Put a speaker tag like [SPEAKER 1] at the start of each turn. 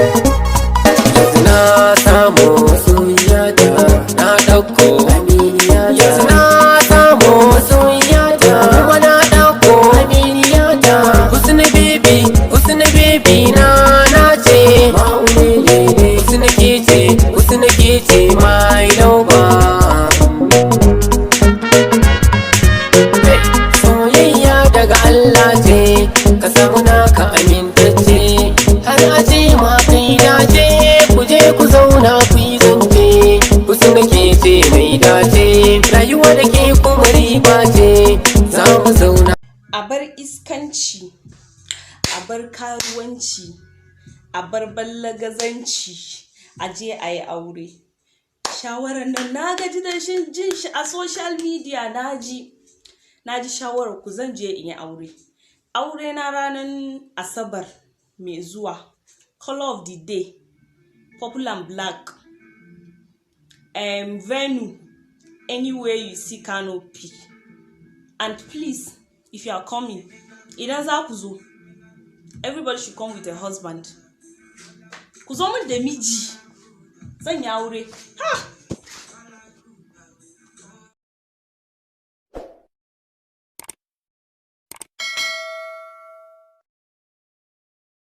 [SPEAKER 1] Yanzu na samu soyayyata, na ɗauko aminiyata. Yanzu na samu soyayyata, kuma na ɗauko aminiyata. Husna baby, Husna baby na na ce ma'ulele. Husna ke ce, Husna ke ce my lover. Hey, soyayya daga Allah ce, ka samu naka amintacce, har a ce ma kai dace, ku je ku zauna ku yi zance. Husna ke ce mai dace, rayuwa da ke kuma riba ce, za mu zauna.
[SPEAKER 2] A bar iskanci, a bar karuwanci, a bar ballagazanci, a je a yi aure. Shawarar nan na gaji da jin shi a social media. Na ji shawarar ku, zan je in yi aure. Aure na ranar Asabar mai zuwa. Color of the day, purple and black. Venue, anywhere you see canopy. And please, if you are coming, idan za ku zo, everybody should come with a husband. Ku zo min da miji, zan yi aure. Ha!